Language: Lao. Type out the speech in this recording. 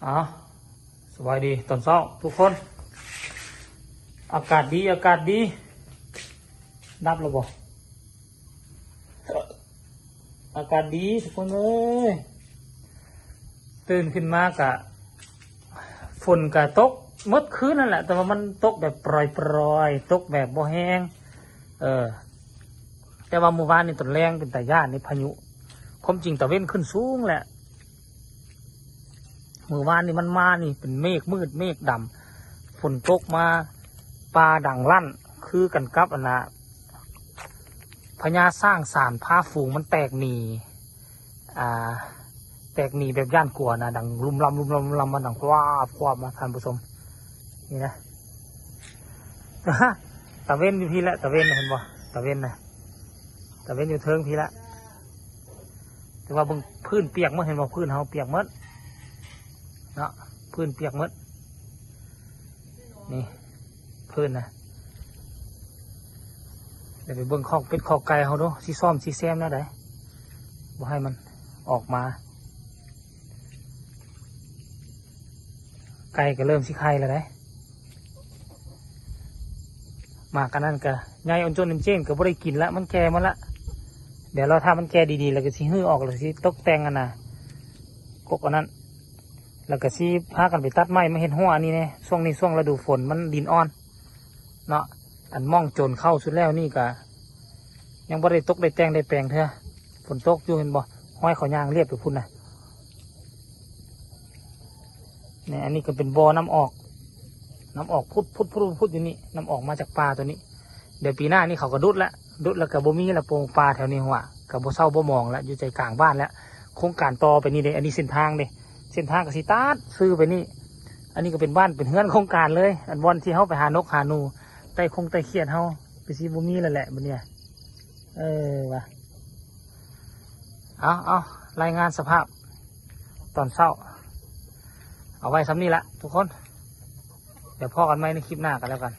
ອ້າວ ສະບາຍດີຕອນເຊົ້າທຸກຄົນ. ອາກາດດີ ອາກາດດີ. ດັບແລ້ວບໍ່? ອາກາດດີທຸກຄົນເອີຍ. ຕື່ນຂຶ້ນມາກະ ຝົນກະຕົກໝົດຄືນນັ້ນແຫຼະ, ແຕ່ວ່າມັນຕົກແບບປລອຍໆ, ຕົກແບບບໍ່ແຮງ. ເອີ ແຕ່ວ່າມື້ວານນີ້ຕອນແລງເປັນຕາຢ້ານນີ້ ພາຍຸ. ຄວາມຈິງຕາເວັນຂຶ້ນສູງແຫຼະ. ມື້ວານນີ້ມັນມານີ້ເປັນເມກມືດເມກດຳ, ຝົນຕົກມາ ປ່າດັງລັ່ນ ຄືກັນກັບອັນນ່າ ພະຍາຊ້າງສານພາຝູງມັນແຕກໜີ. ອ່າ ແຕກໜີແບບຢ້ານກົວນະ, ດັງລຸມລຳ ລຸມລຳ ລຸມລຳ ມາດັງຄວາບ ຄວາບມາ ທ່ານຜູ້ຊົມ. ນີ້ນະ ຕາເວັນຢູ່ພີ້ແຫຼະ, ຕາເວັນເຫັນບໍ່? ຕາເວັນນະ ຕາເວັນຢູ່ເທິງພີ້ແຫຼະ. ແຕ່ວ່າເບິ່ງພື້ນປຽກໝົດ, ເຫັນບໍ່? ພື້ນເຮົາປຽກໝົດເນາະ, ພື້ນປຽກໝົດ. ນີ້ພື້ນນະ. ດຽວໄປເບິ່ງຄອກເປັດຄອກໄກ່ເຮົາດູ, ຊິສ້ອມຊິແຊມແນວໃດ ບໍ່ໃຫ້ມັນອອກມາ. ໄກ່ກໍເລີ່ມຊິໄຂ່ແລ້ວເດ້. ໝາກອັນນັ້ນກໍໃຫຍ່ ອັນຈົນອັນເຈນກໍບໍ່ໄດ້ກິນລະ, ມັນແກ່ໝົດລະ. ດຽວລໍຖ້າມັນແກ່ດີໆ ແລ້ວກໍຊິຮື້ອອກ ແລ້ວຊິຕົກແຕ່ງອັນນ່າ ກົກອັນນັ້ນ, ແລ້ວກໍຊິພາກັນໄປຕັດໄມ້ມາເຮັດຮົ້ວອັນນີ້ແດ່. ຊ່ວງນີ້ຊ່ວງລະດູຝົນ ມັນດິນອ່ອນເນາະ. ອັນມ່ອງໂຈນເຂົ້າສຸດແລ້ວນີ້ກໍຍັງບໍ່ໄດ້ຕົກໄດ້ແຕ່ງໄດ້ແປງເທື່ອ, ຝົນຕົກຢູ່ ເຫັນບໍ່? ຮອຍເຂົາຍ່າງລຽບໄປພຸ້ນນະ. ນີ້ ອັນນີ້ກໍເປັນບໍ່ນ້ຳອອກ, ນ້ຳອອກພຸດໆໆຢູ່ນີ້, ນ້ຳອອກມາຈາກປ່າຕົວນີ້. ດຽວປີໜ້ານີ້ເຂົາກໍດຸດລະ, ດຸດແລ້ວກໍບໍ່ມີລະ ໂປ່ງປ່າແຖວນີ້ ຫົວກໍບໍ່ເຊົາບໍ່ໝອງລະ, ຢູ່ໃຈກາງບ້ານລະ. ໂຄງການຕໍ່ໄປນີ້ເດ້, ອັນນີ້ເສັ້ນທາງເດ້, ເສັ້ນທາງກໍຊິຕັດຊື່ໄປນີ້. ອັນນີ້ກໍເປັນບ້ານເປັນເຮືອນໂຄງການເລີຍ, ອັນບ່ອນທີ່ເຮົາໄປຫານົກຫາໜູ ໄຕ້ຄົງໄຕ້ຂຽດເຮົາ ຄືຊິບໍ່ມີແລ້ວແຫຼະບັດນີ້. ເອີ ວ່າ ເອົາ ເອົາ ລາຍງານສະພາບຕອນເຊົ້າ ເອົາໄວ້ສ່ຳນີ້ລະທຸກຄົນ. ດຽວພໍ້ກັນໃໝ່ໃນຄລິບໜ້າກັນແລ້ວກັນ.